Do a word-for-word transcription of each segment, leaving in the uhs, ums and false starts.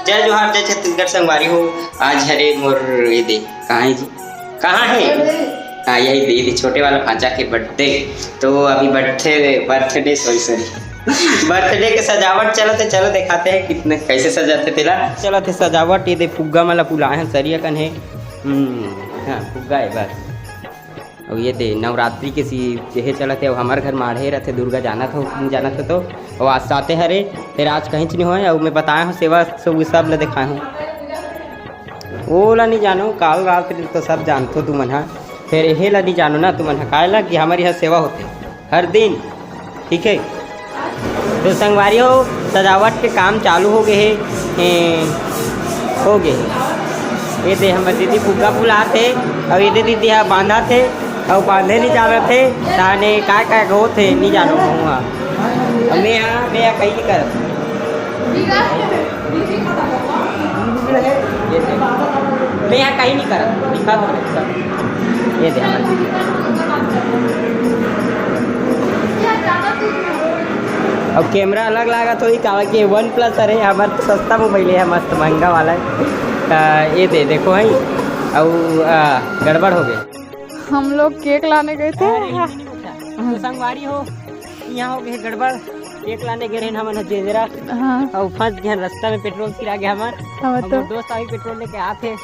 जय जोहार, जय छत्तीसगढ़ संगवारी हो। आज हरे मोर, ये दे, कहाँ है जी? कहाँ है? हाँ, यही दे, ये दे, छोटे वाला भांचा के बर्थडे। तो अभी birthday, birthday, sorry, sorry, birthday के सजावट चलत हे। चलो दिखाते हैं कितने, कैसे सजाते तेला। चलत हे सजावट, ये दे फुग्गा मन ला फुलाए हैं, सरिया कन हे। हम्म, हाँ, फुग्गा है बस। अउ ये दे नवरात्रि के सी-, जेहे चलत हे, अउ हमर घर माढ़े रथे, दुर्गा जानत हो, जानत हो तो। अउ आज साते हरे, फिर आज कहीं नहीं होए, अउ मैं बताया हूँ सेवा सब, सब ला दिखाया हूँ। ओला नहीं जानो, काल रात दिन तो सब जानथो तुमन हा, फिर एहे ला नहीं जानो ना तुमन हा, काहे ला कि हमर यहाँ सेवा होथे हर दिन, ठीक है। तो संगवारी हो, सजावट के काम चालू हो गए हे, ए, हो गए हे। ये दे हमर दीदी फुग्गा फुलात हे, अउ ये दे दीदी हा बांधत हे, अउ बांधे नहीं जानत हे, ताने का का होत हे नहीं जानो हुआ। अउ मैं हा, मैं हा कहीं नहीं करत। मैं यहाँ कहीं नहीं करा, दिखा दो सब। ये दे हमारे। अब कैमरा अलग लागा थोड़ी, काबर के वन प्लस हरे, हमार तो सस्ता मोबाइल है, मस्त महंगा वाला है। आ, ये दे, देखो है, अउ, आ, गड़बड़ हो गए। हम लोग केक लाने गए थे। अरे, हिंदी नहीं बोलता। तो संगवारी हो, यहाँ हो गए गड़बड़, केक लाने गए रहे हमन ह जेंजरा। हाँ। अउ फंस गए रस्ता में, पेट्रोल सिरा गया हमार। हम हम तो दोस्त अभी पेट्रोल लेके आते।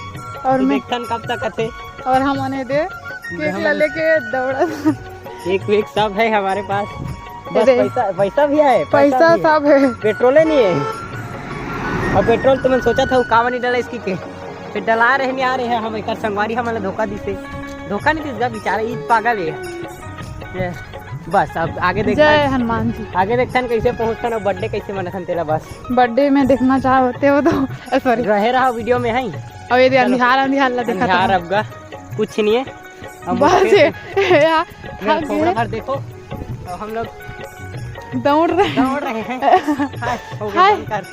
और मैं देखथन कब तक आते। और हम आने दे केक ला लेके दौड़ा। केक वेक सब है हमारे पास, बस अरे। पैसा, पैसा भी है, पैसा पैसा भी है। सब है। पेट्रोले नहीं है। और पेट्रोल तो मैं सोचा था वो कावा नहीं डाला इसकी के, फिर डला रहे नहीं आ रहे हैं हम, एक संगवारी हमारा धोखा दी से, धोखा नहीं दीस गा बेचारा, ईद पागल है। ये, बस अब आगे देखथन। जय हनुमान जी। आगे देखथन कैसे पहुंचथन अउ बर्थडे कैसे मनाथन तेला बस। बर्थडे में देखना चाहते हो तो, सॉरी। रहे रहा वीडियो में है। अब ये दे चलो। अंधियार, अंधियार ला देखा अंधियार था। अब गा कुछ नहीं है। अब बस मुश्किल ये, से ये यार, मेरे थक थोड़ा गए। भर देखो, तो हम लोग दौड़ रहे हैं। दौड़ रहे हैं। हाय, हो गया हाय। बंद कर।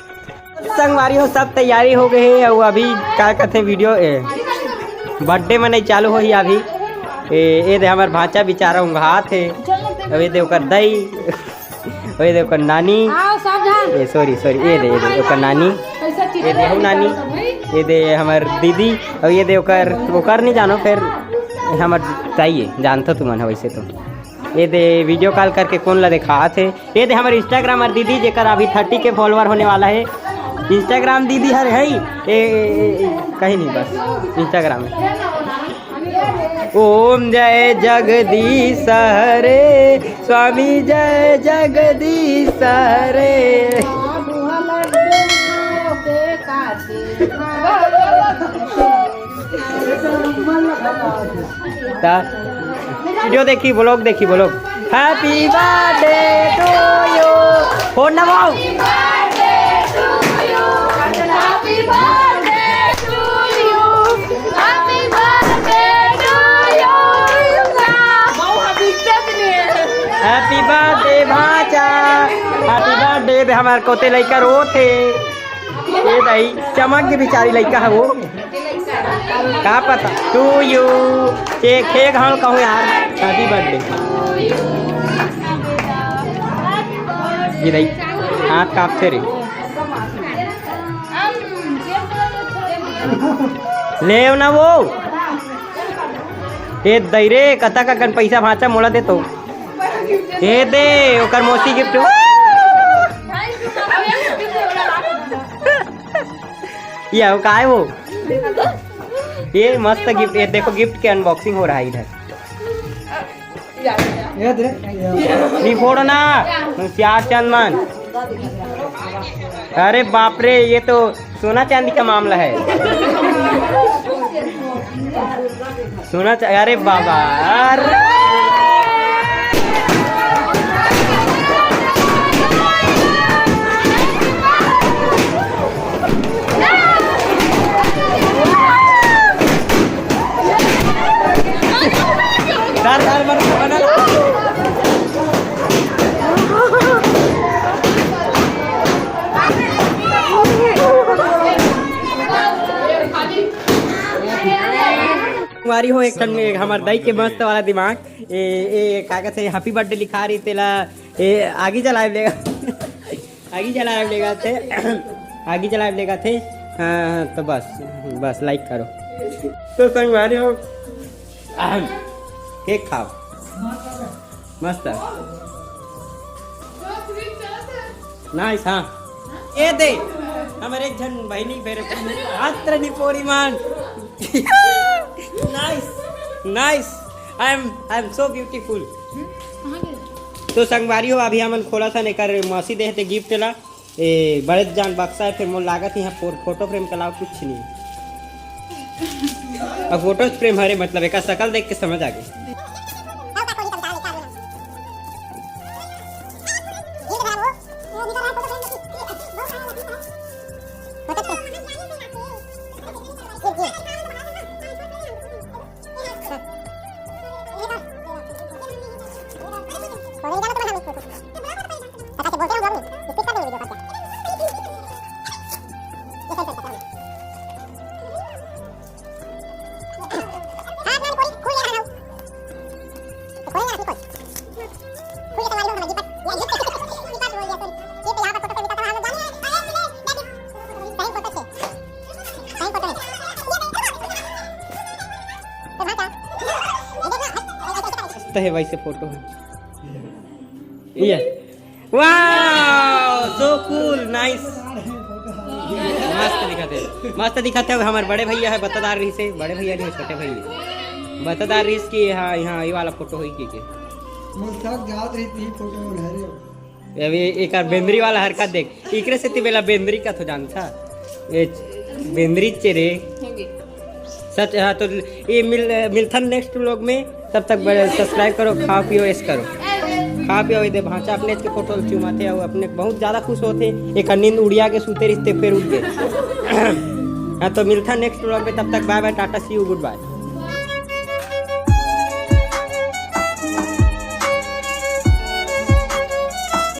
संगवारी हो, सब तैयारी हो गए है। अउ अभी का कहते वीडियो, ए, बर्थडे मनाई चालू होही अभी। ए, ए दे हमर भांचा बेचारा उंघात हे। अउ ये दे ओकर दई, अउ ये दे ओकर नानी। आओ सब झन। ए, सॉरी, सॉरी, ये दे, ये दे ओकर नानी। ये दे हो नानी। ये दे हमर दीदी, अउ ये दे ओकर, ओकर नहीं जानो, फिर हमर दाई है, जानथो तुमन ह वैसे तो। ये दे वीडियो कॉल करके कोन ला देखात हे। ये दे हमर Instagram हर दीदी, जेकर अभी थर्टी के फॉलोअर होने वाला है। Instagram दीदी हर है ही। ए, ए, ए, ए, कहीं नहीं, बस Instagram है। ओम जय जगदीश हरे, स्वामी जय जगदीश हरे। ता वीडियो देखी, ब्लॉग देखी, blog. Happy birthday to you। Phone ना माओ। Happy birthday भांचा। Happy birthday बे, हमार कोते लइका रोत हे। ये दाई चमक के बेचारी लइका है वो। का पता। To you। के, के घाल कहूँ यार। Happy birthday। ये दाई, हाथ कांपते रे। ले ना वो। ए दई रे, कतक अकन पैसा भांचा मोला दे तो। ए दे, ओकर मौसी गिफ्ट। ये वो का है वो? ये मस्त गिफ्ट, ये देखो गिफ्ट के अनबॉक्सिंग हो रहा है इधर। ये दे। नहीं फोड़ो ना, होशियार चंद मन। अरे बाप रे, ये तो सोना चांदी का मामला है। सोना चा-, अरे बाबा, अरे। धर, धर, बना, बना। तुम्हारी हो एक ठन में हमार दाई के मस्त वाला दिमाग। ए, ए, का कहते हैं, Happy birthday लिखा रही तेला। ए, आगी जलाए लेगा। आगी जलाए लेगा थे। आगी जलाए लेगा थे। हाँ, हाँ, तो बस, बस लाइक करो। तो संगवारी हो, अहम, केक खाओ, मस्त है। नाइस। हाँ, ये दे, हमर एक झन बहिनी फेर अत्र निपोरी मान। Nice, nice. I am, I am so beautiful। तो संगवारी हो, अभी हमन खोलत हन एकर मौसी देहत हे गिफ्ट ला। ए, बड़े जान बक्सा है, फिर मोर लागत इहाँ फोर-, फोटो फ्रेम के अलावा कुछ नहीं। अब फोटो फ्रेम हरे, मतलब एका शकल देख के समझ आ गई। मस्त है वैसे फोटो है ये। Wow, so cool, nice। मस्त दिखत है, मस्त दिखत है। हमर बड़े भैया है, बतादार रहिस हे, बड़े भैया नहीं, छोटे भैया बतादार रहिस कि हाँ, यहाँ ये वाला फोटो होई के, के। मोर साथ जात रही थी फोटो में, अरे। अभी एक बेंदरी वाला हरकत देख, इकरे से तिबेला बेंदरी का तो जानता। ये बेंदरी चे रे। सच, हाँ, तो ये मिल-, मिलथन नेक्स्ट व्लॉग में। तब तक बड़े सब्सक्राइब करो, खाओ पियो, ऐश करो। खाओ पियो, ये दे भांचा अपने के फोटो ल चुमाथे, अउ अपने बहुत ज्यादा खुश होथे। एक नींद उड़िया के सूते रिहिस ते, फिर उठ गए। हाँ, तो मिलथन नेक्स्ट व्लॉग में, तब तक बाय बाय, Tata, see you, good bye।